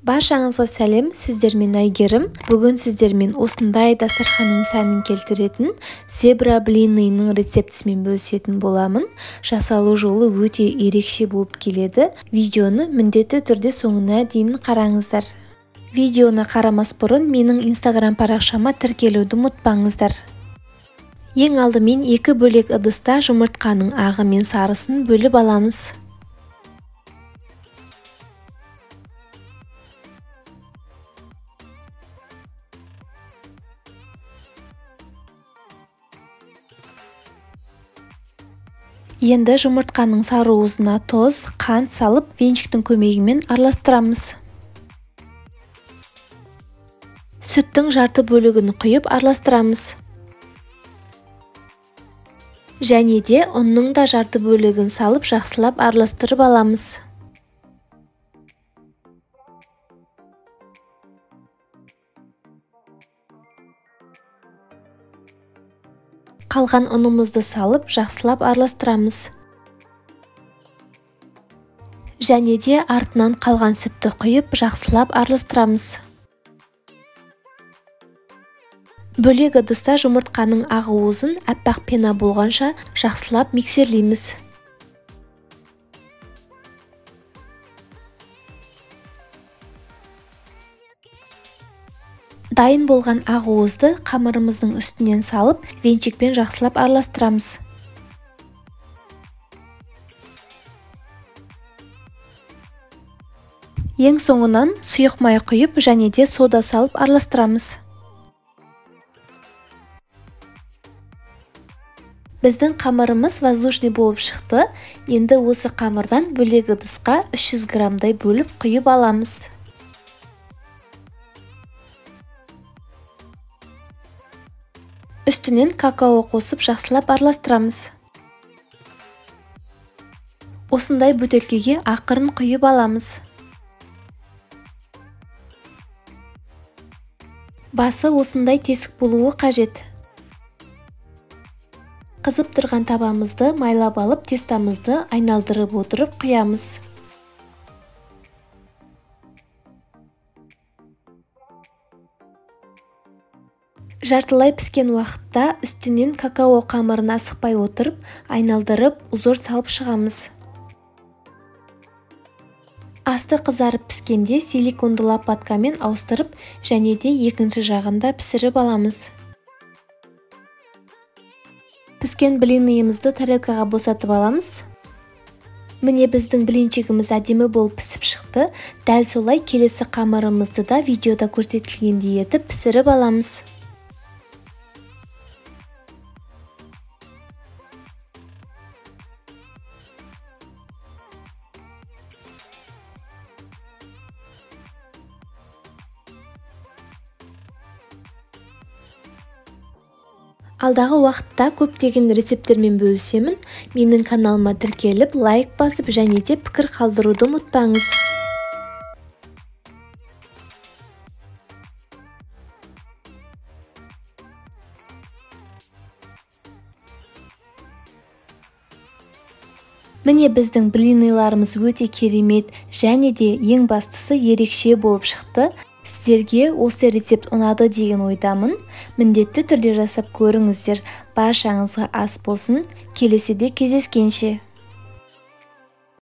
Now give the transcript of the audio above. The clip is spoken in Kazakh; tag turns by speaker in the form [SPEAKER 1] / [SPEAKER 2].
[SPEAKER 1] Баршаңызға сәлем, сіздермен Әйгерім. Бүгін сіздермен осындай дастарханның сәнін келтіретін зебра блинының рецептісімен бөлісетін боламын. Жасалу жолы өте ерекше болып келеді. Видеоны міндетті түрде соңына дейін қараңыздар. Видеоны қарамас бұрын менің Инстаграм парақшама тіркелуді ұмытпаңыздар. Ең алдымен екі бөлек ыдыста жұмыртқаның ағы мен сарысын бөліп аламыз. Енді жұмыртқаның сары уызына тұз, қант салып, венчиктің көмегімен араластырамыз. Сүттің жарты бөлігін құйып араластырамыз. Және де ұнның да жарты бөлігін салып, жақсылап араластырып аламыз. Қалған ұнымызды салып, жақсылап араластырамыз. Және де артынан қалған сүтті құйып, жақсылап араластырамыз. Бөлек ыдыста жұмыртқаның ақ уызын аппақ пена болғанша жақсылап миксерлейміз. Дайын болған ақ уызды қамырымыздың үстінен салып, венчикпен жақсылап араластырамыз. Ең соңынан сұйық май құйып, және де сода салып араластырамыз. Біздің қамырымыз воздушный болып шықты. Енді осы қамырдан бөлек ыдысқа 300 граммдай бөліп құйып аламыз. Үстінен какао қосып жақсылап араластырамыз. Осындай бөтелкеге ақырын құйып аламыз. Басы осындай тесік болуы қажет. Қызып тұрған табамызды майлап алып, тестамызды айналдырып отырып құямыз. Жартылай піскен уақытта үстінен какао қамырын асықпай отырып, айналдырып, узор салып шығамыз. Асты қызарып піскенде силиконды лопаткамен ауыстырып, және де екінші жағында пісіріп аламыз. Піскен блинымызды тарелкаға босатып аламыз. Міне біздің блинчигіміз әдемі болып пісіп шықты. Дәл солай келесі қамырымызды да видеода көрсетілгендей етіп пісіріп аламыз. Алдағы уақытта көптеген рецепттермен бөлісемін. Менің каналыма тіркеліп, лайк басып және де пікір қалдыруды ұмытпаңыз. Міне біздің блиныларымыз өте керемет және де ең бастысы ерекше болып шықты. Сіздерге осы рецепт ұнады деген ойдамын. Міндетті түрде жасап көріңіздер. Баршаңызға ас болсын. Келесіде кездескенше.